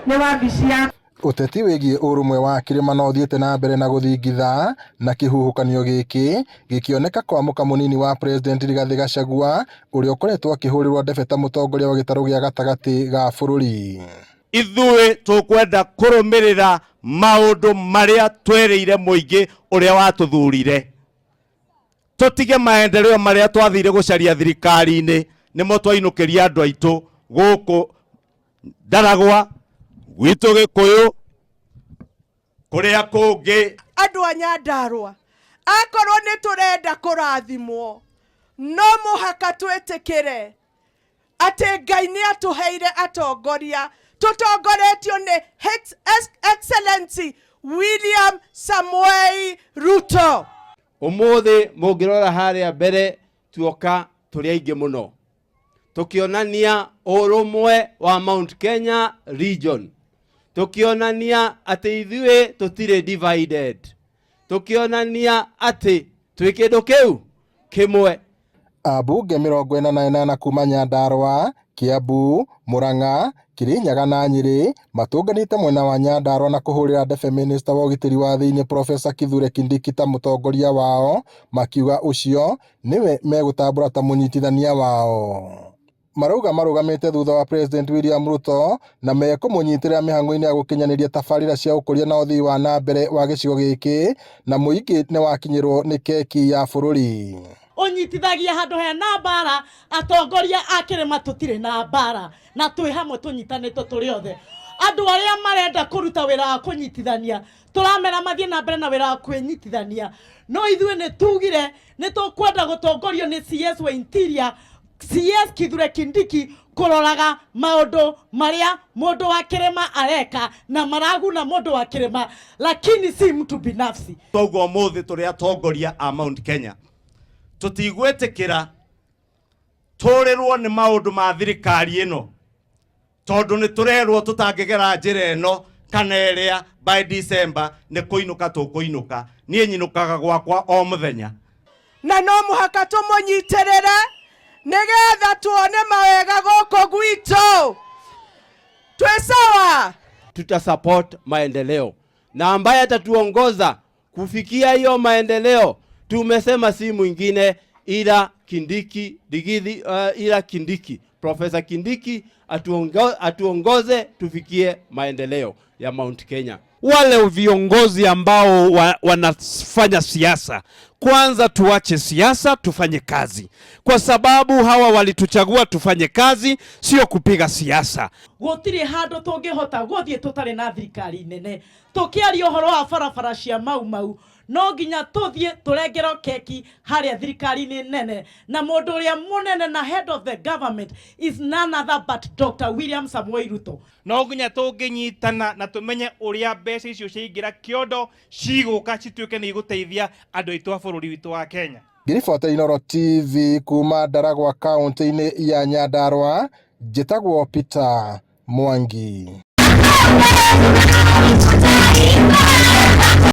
Nĩ wabici ya Ũteti wĩgiĩ ũrũmwe wa kĩrĩma no ũthiĩte na mbere na gũthingitha na kĩhuhũkanio gĩkĩ gĩkĩoneka kwamũka mũnini wa President Rigathĩ Gachagua ũrĩa ũkoretwo akĩhũrĩrwo ndebe ta mũtongoria wa gĩtarũ gĩa gatagatĩ ga bũrũri. Ithuĩ tũkwenda kũrũmĩrĩra maũndũ marĩa twerĩire mũingĩ ũrĩa watũthurire, tũtige maendeleo marĩa twathire gũcaria thirikari-inĩ nĩmo twainũkĩria andũ aitũ gũkũ Ndaragwa gwitũ Gĩkũyũ kũrĩa kũngĩ. Andũ a Nyandarũa, akorwo nĩ tũrenda kũrathimwo, no mũhaka twĩtĩkĩre atĩ Ngai nĩ atũheire atongoria tũtongoretio nĩ His Excellency William Samoei Ruto. Ũmũthĩ mũngĩrora harĩa mbere tuoka tũrĩ aingĩ mũno tũkĩonania ũrũmwe wa Mount Kenya region, tũkĩonania atĩ ithuĩ tũtirĩ divided, tũkĩonania atĩ twĩ kĩndũ kĩu kĩmwe. Ambunge 48 kuma Nyandarũa, Kiambu, Murang'a, Kirinyaga na Nyĩrĩ matũnganĩte mwena wa Nyandarũa na kũhũrĩra ndebe mĩnĩsta wa ũgitĩri wa thĩinĩ Professor Kithure Kindiki ta mũtongoria wao, makiuga ũcio nĩwe megũtambũra ta mũnyitithania wao. Marauga marũgamĩte thutha wa President William Ruto na mekũmũnyitĩrĩra mĩhang'o-inĩ ya gũkinyanĩria tabarĩra cia ũkũria na ũthii wa na mbere wa gĩcigo gĩkĩ na mũingĩ nĩwakinyĩrwo nĩ keki ya bũrũri. Ũnyitithagia handũ hena mbara, atongoria a kĩrĩma tũtirĩ na mbara na twĩ hamwe tũnyitanĩte tũrĩ othe. Andũ arĩa marenda kũruta wĩra wa kũnyitithania tũramera mathiĩ na mbere na wĩra wa kwĩnyitithania, no ithuĩ nĩ tugire nĩ tũkwenda gũtongorio nĩ CS wa Interior, CS Kithure Kindiki, kũroraga maũndũ marĩa mũndũ wa kĩrĩma areka na maraguna mũndũ wa kĩrĩma, lakini si mtu binafsi. Toguo ũmũthĩ tũrĩ atongoria a Mount Kenya tũtigwĩtĩkĩra tũrĩrwo nĩ maũndũ ma thirikari ĩno, tondũ nĩ tũrerwo tũtangĩgera njĩra ĩno kana ĩrĩa by December nĩ kũinũka tũkũinũka. Niĩ nyinũkaga gwakwa o mũthenya. Na no mũhaka tũmũnyitĩrĩre nĩgetha tuone mawega gũkũ gwitũ. Twĩ sawa? Tuta support maendeleo na ambaye atatuongoza kufikia hiyo maendeleo tumesema si mwingine ila Kindiki Digithi, ila Kindiki, Professor Kindiki atuongoze tufikie maendeleo ya Mount Kenya. Wale viongozi ambao wanafanya siasa, kwanza tuache siasa tufanye kazi, kwa sababu hawa walituchagua tufanye kazi, sio kupiga siasa. Gũtirĩ handũ tũngĩhota gũthiĩ tũtarĩ na thirikari nene. Tũkĩaria ũhoro wa barabara cia Mau Mau, no nginya tũthiĩ tũrengerwo keki harĩa thirikari-inĩ nene, na mũndũ ũrĩa mũnene na head of the government is none other but Dr. William Samoei Ruto. No nginya tũngĩnyitana na tũmenye ũrĩa mbeca icio ciaingĩra kĩondo cigũka cituĩke nĩ igũteithia andũ aitũ a bũrũri witũ wa Kenya. Ngĩribota Inooro TV kuma Ndaragwa kaunti-inĩ ya Nyandarua, njĩtagwo Peter Mwangi.